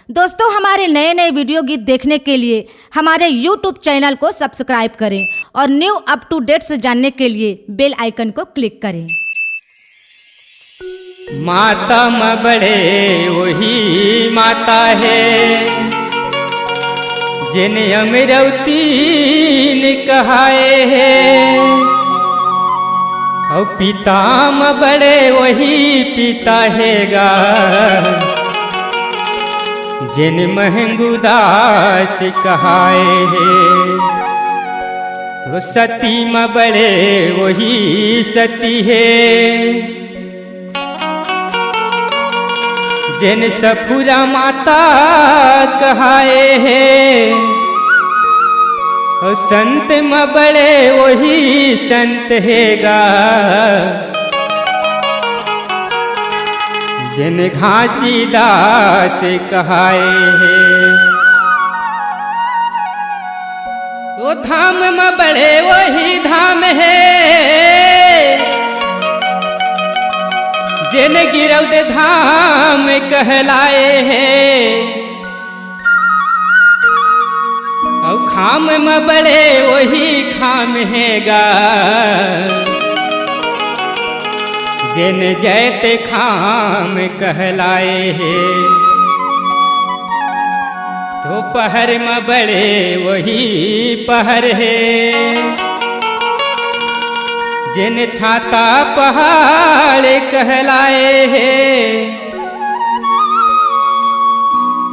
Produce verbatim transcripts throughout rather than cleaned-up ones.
दोस्तों, हमारे नए नए वीडियो गीत देखने के लिए हमारे YouTube चैनल को सब्सक्राइब करें और न्यू अप टू डेट्स जानने के लिए बेल आइकन को क्लिक करें। माता म बड़े वही माता हे, जेन अमरौतीन कहाए हे। अउ पिता म बड़े वही पिता हे गा, जेन महंगू दास कहाए हे। तो सती म बड़े वही सती हे, जेन सफुरा माता कहाए हे। अउ संत म बड़े वही संत हे गा, जेन घासीदास कहाए हे। ओ धाम म बड़े वही धाम हे, जेन गिरौद धाम कहलाए हे। अउ खाम म बड़े वही खाम हे गा, जेन जैत खाम कहलाए हे। तो पहर म बड़े वही पहर हे, जेन छाता पहाड़ कहलाए हे।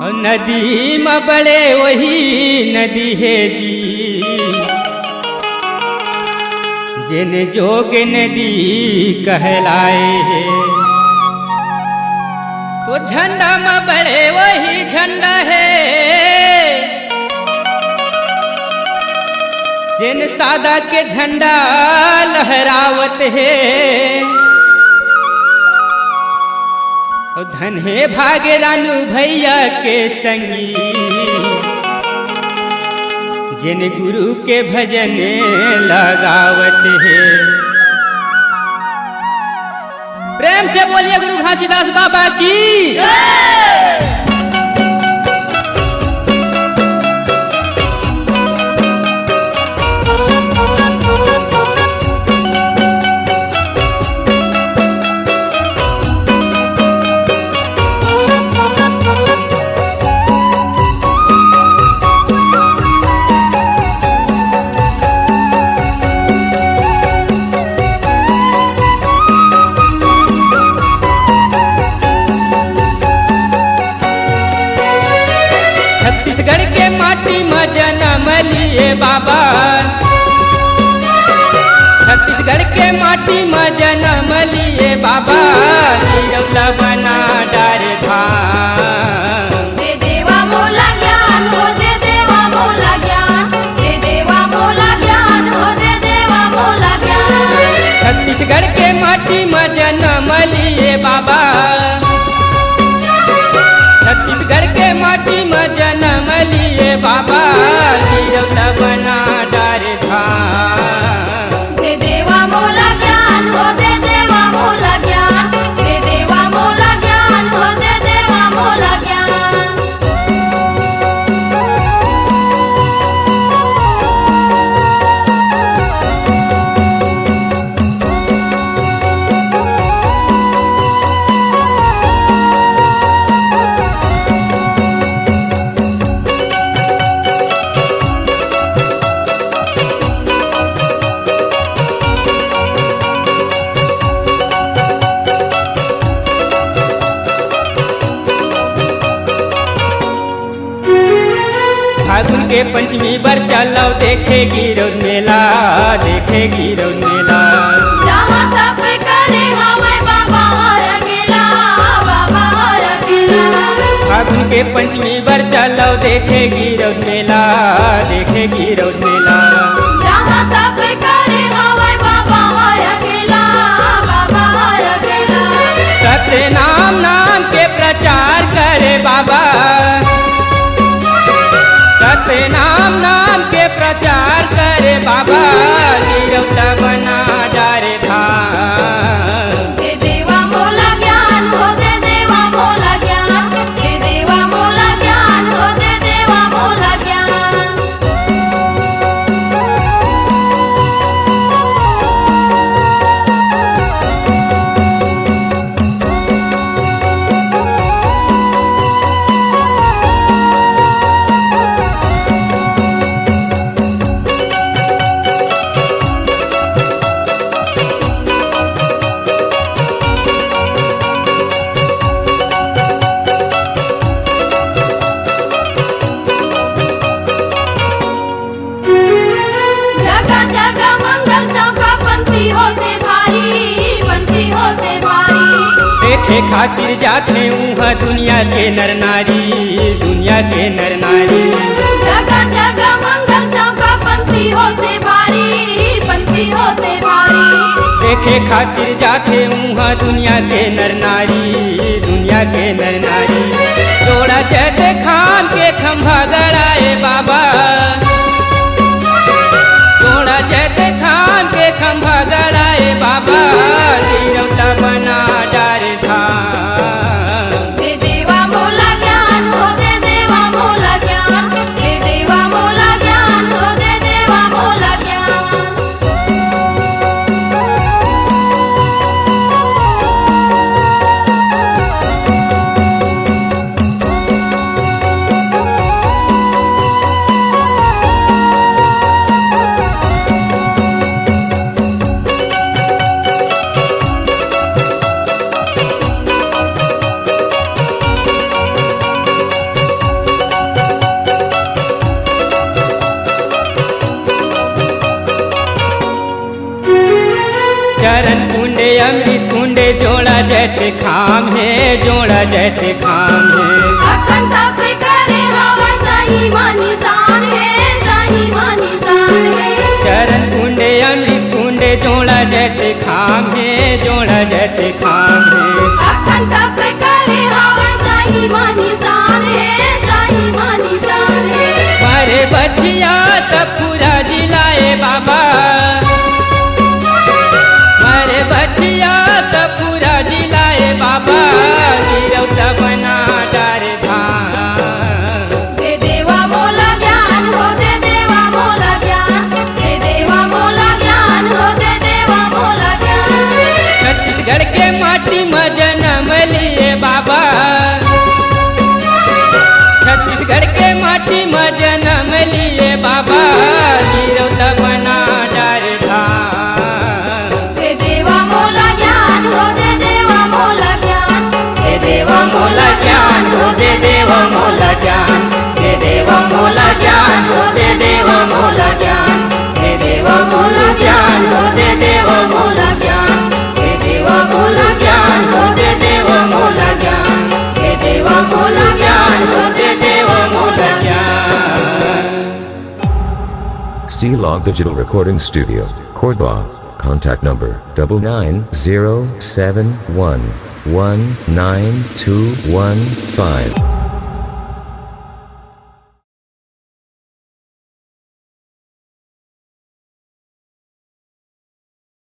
अउ नदी म बड़े वही नदी हे जी, जेन जोग नदी कहलाए हे। तो झंडा म बड़े वही झंडा हे, जेन सादा के झंडा लहरावत हे। अउ धन हे भाग रानू भैया के संगी, जेन गुरु के भजन लगावत हे। प्रेम से बोलिए गुरु घासीदास बाबा की। छत्तीसगढ़ के माटी म जनम लिए बाबा, छत्तीसगढ़ के माटी म जनम लिए बाबा, गिरौद बना डारे धाम। दे देवा मोला ज्ञान हो, दे देवा मोला ज्ञान, दे देवा मोला ज्ञान हो, दे देवा मोला ज्ञान। छत्तीसगढ़ के माटी म जनम लिए बाबा, छत्तीसगढ़ के माटी म जनम लिए बाबा, गिरौद बना डारे धाम। दे देवा मोला ज्ञान हो, दे देवा मोला ज्ञान, दे देवा मोला ज्ञान हो, दे देवा मोला ज्ञान। फागुन के पंचमी बर चलव देखे गिरौद मेला, देखे गिरौद मेला। जहाँ तप करे हवय बाबा हर अकेला, बाबा हर अकेला। फागुन के पंचमी बर चलव देखे गिरौद मेला, देखे गिरौद मेला। जहाँ तप करे हवय बाबा हर अकेला, बाबा हर अकेला। सत्य नाम नाम के प्रचार करे बाबा, सत्य नाम नाम के प्रचार करे बाबा, गिरौद बना डारे धाम। दे देवा मोला ज्ञान हो, दे देवा मोला ज्ञान, दे देवा मोला ज्ञान। खातिर जाथे उहाँ दुनिया के नर नारी, दुनिया के नर नारी। जगह जगह मंगल चौका पंथी होथे भारी, पंथी होथे भारी। देखे खातिर जाथे उहाँ दुनिया के नर नारी, दुनिया के नर नारी। जोड़ा जैतखाम के खंभा गड़ा ए बाबा, जोड़ा जैतखाम के खंभा गड़ा ए बाबा, गिरौता बना डारे धाम। दे देवा मोला ज्ञान हो, दे देवा मोला ज्ञान, दे देवा मोला ज्ञान हो, दे देवा मोला ज्ञान। चरण कुंडे अमृत कुंडे जोड़ा जैतखाम हे, जोड़ा जैतखाम हे। अखन तप करे हवा सही मा निशान हे, सही मा निशान हे। चरण कुंडे अमृत कुंडे जोड़ा जैतखाम हे, जोड़ा जैतखाम हे। अखन तप करे हवा सही मा निशान हे, सही मा निशान हे। मारे बछिया सब पूरा जिला ए बाबा, मारे बछिया सब पूरा जिला ए बाबा, गिरौता बना डारे धाम। दे देवा मोला ज्ञान हो, दे देवा मोला ज्ञान, दे देवा मोला ज्ञान हो, दे देवा मोला ज्ञान। छत्तीसगढ़ के माटी म जनम लिए बाबा, छत्तीसगढ़ के माटी म जनम लिए बाबा, गिरौता बना डारे धाम। दे देवा मोला ज्ञान हो, दे देवा मोला ज्ञान, दे देवा मोला ज्ञान हो, दे देवा मोला ज्ञान, दे देवा मोला ज्ञान हो, दे देवा मोला ज्ञान, दे देवा मोला ज्ञान हो, दे देवा मोला ज्ञान, दे देवा मोला ज्ञान हो, दे देवा मोला ज्ञान, दे देवा मोला ज्ञान हो, दे देवा मोला ज्ञान। C Log Digital Recording Studio, Korba. Contact number double nine zero seven one one nine two one five.